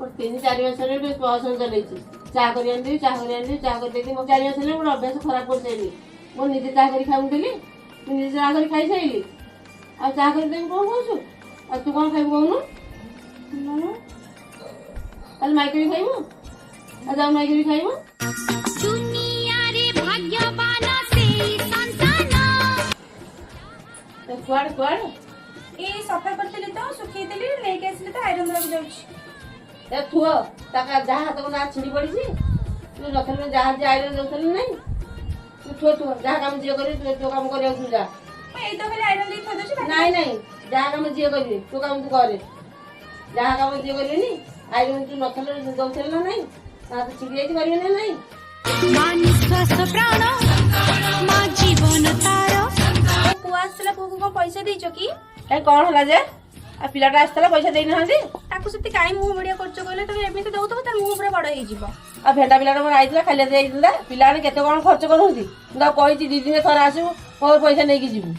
ମୋର 3-4 ମାସ ହେଲେ ପ୍ରହସନ ଚଲେଇଛି। ଚା କରି ଆଣିଦେବି, ଚା କରି ଆଣିଦେବି, ଚା କରିଦେଇକି ମୋ 4 ମାସ ହେଲେ ମୋର ଅଭ୍ୟାସ ଖରାପ କରିସାରିଲି। ମୁଁ ନିଜେ ଚା କରି ଖାଉଥିଲି, ମୁଁ ନିଜେ ଚା କରି ଖାଇସାରିଲି। ଆଉ ଚା କରିଦେବି କଣ କହୁଛୁ? ଆଉ ତୁ କଣ ଖାଇବୁ କହୁନୁ? ମୁଁ ତାହେଲେ ମାଇକି ଖାଇବୁ? ଆଉ ଯାଉ ମାଇକି ଖାଇବୁ। ଦୁନିଆରେ ଭାଗ୍ୟବାନ ସେଇ ସନ୍ତାନ। ଏ କୁଆଡେ କୁଆଡେ? ଏଇ ସଫା କରିଥିଲି ତ, ଶୁଖେଇଥିଲି, ନେଇକି ଆସିଲି ତ, ଆଇରନ୍ ଦେବାକୁ ଯାଉଛି। ଏ ଥୁଅ ତାକା, ଯାହା ହାତକୁ ନା ଛିଡି ପଡିଛି। ତୁ ନଥିଲେ ଯାହା ଯିଏ ଆଇରନ୍ ଦଉଥିଲି ନାଇଁ। ତୁ ଥୁଅ ଥୁଅ, ଯାହା କାମ ଯିଏ କରିବି, ତୁ ତୋ କାମ କରିବାକୁ ତୁ ଯା। ମୁଁ ଏଇ ତ ଖାଲି ଆଇରନ୍ ଦେଇ ଥୋଇ ଦଉଛି ବାକି। ନାଇଁ ନାଇଁ, ଯାହା କାମ ଯିଏ କରିବେ, ତୋ କାମ ତୁ କରେ। ଯାହା କାମ ଯିଏ କରିବେନି, ଆଇରନ୍ ତୁ ନଥିଲେ ଦଉଥିଲେ ନା ନାଇଁ? ତା ହାତ ଛିଡି ଯାଇଛି, କରିବେ ନା ନାଇଁ? ମା ନିଶ୍ୱାସ ପ୍ରାଣ, ମା ଜୀବନ ତାର। ମୋ ପୁଅ ଆସିଥିଲା, ପୁଅକୁ କଣ ପଇସା ଦେଇଛ କି? କାଇଁ, କଣ ହେଲା ଯେ? ଆଉ ପିଲାଟା ଆସିଥିଲା, ପଇସା ଦେଇନାହାନ୍ତି? ତାକୁ ସେତି କାଇଁ ମୁହଁ ବଢିଆ କରୁଛ କହିଲେ? ତମେ ଏମିତି ଦଉଥିବ, ତାର ମୁହଁ ପୁରା ବଡ ହେଇଯିବ। ଆଉ ଭେଣ୍ଡା ପିଲାଟା ମୋର ଆଇଥିଲା, ଖାଲି ହାତରେ ଯାଇଥିଲା। ପିଲାମାନେ କେତେ କଣ ଖର୍ଚ୍ଚ କରୁଛନ୍ତି। ମୁଁ ତାକୁ କହିଛି, 2 ଦିନ ଥରେ ଆସିବୁ, ମୋର ପଇସା ନେଇକି ଯିବୁ।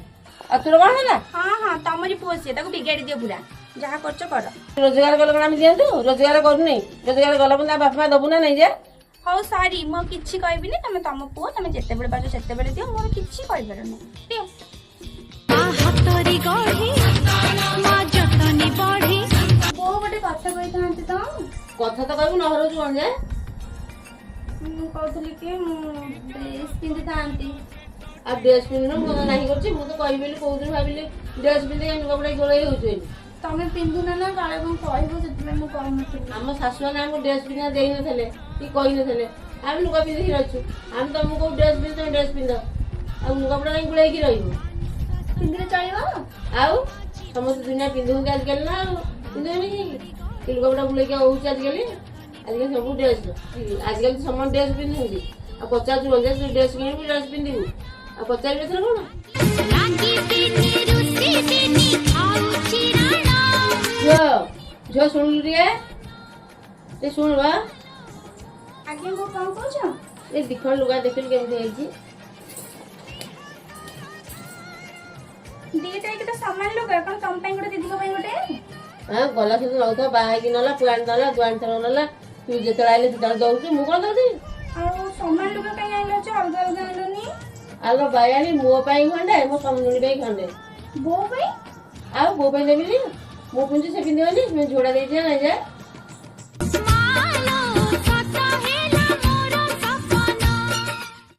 ଆଉ ତୋର କଣ ହେଲା? ହଁ ହଁ, ତମରି ପୁଅ ସିଏ, ତାକୁ ବିଗାଡି ଦିଅ ପୁରା, ଯାହା କରୁଛ କର। ରୋଜଗାର କଲେ କଣ ଆମେ ଦିଅନ୍ତୁ? ରୋଜଗାର କରୁନି, ରୋଜଗାର ଗଲା ପରେ ତା ବାପା ମା ଦବୁ ନା ନାଇଁ ଯେ? ହଉ ସରି, ମୁଁ ଆଉ କିଛି କହିବିନି। ତମେ ତମ ପୁଅ, ତମେ ଯେତେବେଳେ ପାରୁଛ ସେତେବେଳେ ଦିଅ, ମୋର କିଛି କହିପାରୁନି, ଦିଅ। ମା ହାତରେ ଗଢି, ମା ଯତନେ ବଢି। ବୋଉ, ଗୋଟେ କଥା କହିଥାନ୍ତି ତ। କଥା ତ କହିବୁ, ନ ହରଉଛୁ କଣ ଯେ? ମୁଁ କହୁଥିଲି କି ମୁଁ ଡ୍ରେସ୍ ପିନ୍ଧିଥାନ୍ତି। ଆଉ ଡ୍ରେସ୍ ପିନ୍ଧୁନୁ, ମୁଁ ତ ନାହିଁ କରୁଛି। ମୁଁ ତ କହିବି ବୋଲି କୋଉଦିନ ଭାବିଲି, ଡ୍ରେସ୍ ପିନ୍ଧିକି ଲୁଗାପଟା ଗୋଳେଇ ହଉଛୁ ବୋଲି। ତମେ ପିନ୍ଧୁନ ନା, କାଳେ କଣ କହିବ, ସେଥିପାଇଁ ମୁଁ କହୁନଥିଲି। ଆମ ଶାଶୁମାନେ ଆମକୁ ଡ୍ରେସ୍ ପିନ୍ଧା ଦେଇନଥିଲେ କି କହିନଥିଲେ। ଆମେ ଲୁଗା ପିନ୍ଧିକି ରହିଛୁ। ଆମେ ତମକୁ କୋଉ ଡ୍ରେସ୍ ପିନ୍ଧ, ତମେ ଡ୍ରେସ୍ ପିନ୍ଧ, ଆଉ ଲୁଗାପଟା କାହିଁ ଗୋଳେଇକି ରହିବୁ? ପିନ୍ଧିଲେ ଚଳିବ? ଆଉ ସମସ୍ତେ ଦୁନିଆ ପିନ୍ଧୁଛନ୍ତି ଆଜିକାଲି ନା, ଆଉ ପିନ୍ଧିବେନି କି? ଲୁଗାପଟା ଗୁଳେଇକି ଆଉ ହଉଛି ଆଜିକାଲି? ଆଜିକାଲି ସବୁ ଡ୍ରେସ୍, ଆଜିକାଲି ସମସ୍ତେ ଡ୍ରେସ୍ ପିନ୍ଧୁଛନ୍ତି। ଆଉ ପଚାରୁଛୁ ବନ୍ଧୁ, ତୁ ଡ୍ରେସ୍ କିଣିବୁ, ଡ୍ରେସ୍ ପିନ୍ଧିବୁ, ଆଉ ପଚାରିବେ ଏଥର କଣ? ରାଗିବିନି, ରୁଷିବିନି, ଖାଉଛି ରାଣ। ଝିଅ, ଝିଅ, ଶୁଣିଲୁ ଟିକେ, ଟିକେ ଶୁଣୁ ବା। ଆଜ୍ଞା ବୋଉ, କଣ କହୁଛ? ଏ ଦିଖଣ୍ଡ ଲୁଗା ଦେଖିଲୁ କେମିତି ହେଇଛି। ଦିଟା ହେଇକି ତ ସମାନ ଲୁଗା, କଣ ତମ ପାଇଁ ଗୋଟେ, ଦିଦିଙ୍କ ପାଇଁ ଗୋଟେ? ହଁ, ଗଲା ସହିତ ନଉଥିବ, ବାହା ହେଇକି ନେଲା, ପୁଅ ଆଣି ନେଲା, ଦୁଆଣି ଥର ନେଲା। ତୁ ଯେତେବେଳେ ଆଇଲେ ସେତେବେଳେ ଦଉଛୁ, ମୁଁ କଣ ଦଉଛି? ଆଉ ସମାନ ଲୁଗା କାଇଁ ଆଣିଲ ଯେ, ଅଲଗା ଅଲଗା ଆଣିଲନି? ଆଲୋ ବାୟାଣୀ, ମୋ ପାଇଁ ଖଣ୍ଡେ, ମୋ ସମୁଦୁଣୀ ପାଇଁ ଖଣ୍ଡେ। ବୋଉ ପାଇଁ? ଆଉ ବୋଉ ପାଇଁ ଦେବିନି? ମୁଁ ପିନ୍ଧୁଛି, ସେ ପିନ୍ଧିବନି? ମୁଁ ଝୋଡ଼ା ଦେଇଛି ନା ନାଇଁ ଯେ?